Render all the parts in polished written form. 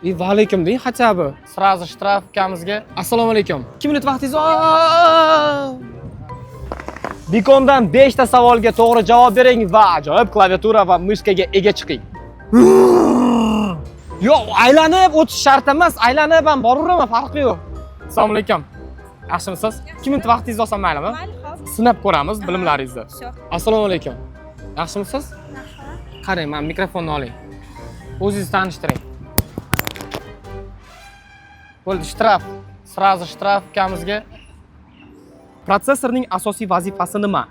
И vaalaykum deng хотя бы. Сразу штраф ukamizga. Assalomu alaykum. 2 minut vaqtingiz. Aaaa! Bekomdan 5 ta savolga to'g'ri javob bering va ajoyib klaviatura va мышка ga ega chiqing. Yo'q, aylanib o'tish shart emas, aylanib ham boraveraman, farqi yo'q. Assalomu alaykum. Yaxshimisiz? 2 minut vaqtingizni olsam maylimi? Mayli, hop. Sinab ko'ramiz bilimlaringizni. Всё. Assalomu alaykum. Yaxshimisiz? Qarang, mana mikrofonni oling. O'zingizni tanishtiring. Bo'ldi, штраф. Сразу штраф ukamizga. Protsessorning asosiy vazifasi nima?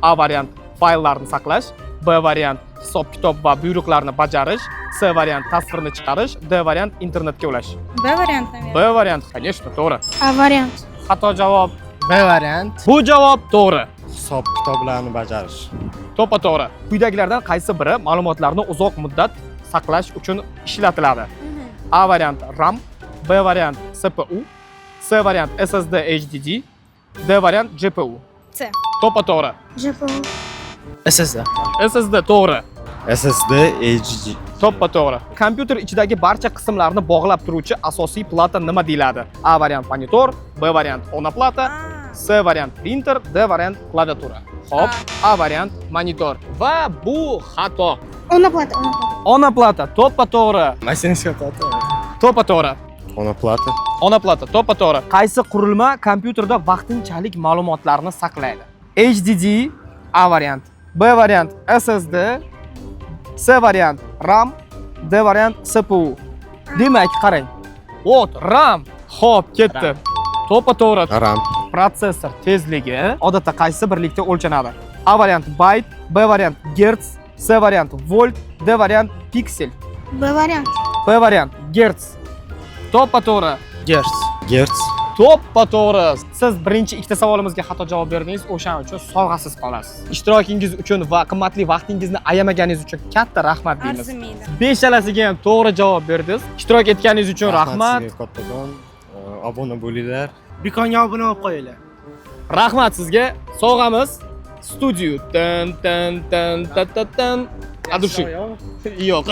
A variant: fayllarni saqlash, B variant: hisob-kitob va buyruqlarni bajarish, C variant: tasvirni chiqarish, D variant: internetga ulash. B variant, наверное. B variant, конечно, to'g'ri. A variant. Xato javob. B variant. Bu javob to'g'ri. Hisob kitoblarni bajarish. To'ppa to'g'ri. Quyidagilardan qaysi biri ma'lumotlarni uzoq muddat saqlash uchun ishlatiladi? A variant RAM, B variant CPU, C variant SSD HDD, D variant GPU. C. To'ppa to'g'ri. GPU. SSD. SSD to'g'ri. SSD HDD. To'ppa to'g'ri. Kompyuter ichidagi barcha qismlarni bog'lab turuvchi asosiy plata nima deyiladi? A variant monitor, B variant ona plata, C variant printer, D variant klaviatura. Xo'p, A variant monitor va bu xato. Ona plata, ona plata. Ona plata to'ppa to'g'ri. Материнская плата. To'ppa to'g'ri. Ona plata. Ona plata to'ppa to'g'ri. Qaysi qurilma kompyuterda vaqtinchalik ma'lumotlarni saqlaydi? HDD A variant, B variant SSD, C variant RAM, D variant CPU. Demak, qarang. Вот, RAM. Xo'p, ketdi. To'ppa to'g'ri. RAM. Protsessor tezligi odatda qaysi birlikda o'lchanadi? A variant bayt, B variant gerts, C variant volt, D variant piksel. B variant. B variant gerts. To'ppa to'g'ri. Gerts. Gerts. To'ppa to'g'ri. Siz birinchi ikkita savolimizga xato javob berdingiz, o'shaning uchun sovg'asiz qolasiz. Ishtirokingiz uchun va qimmatli vaqtingizni ayamaganingiz uchun katta rahmat deymiz. Arzimaydi. Beshalasiga ham to'g'ri javob berdingiz. Ishtirok etganingiz uchun rahmat. Sizga kattakon. Obuna bo'linglar. Bekonga obuna bo'lib qo'yinglar. Rahmat sizga. Sovg'amiz studio. Tan tan tan ta ta tan. От души. Yo'q.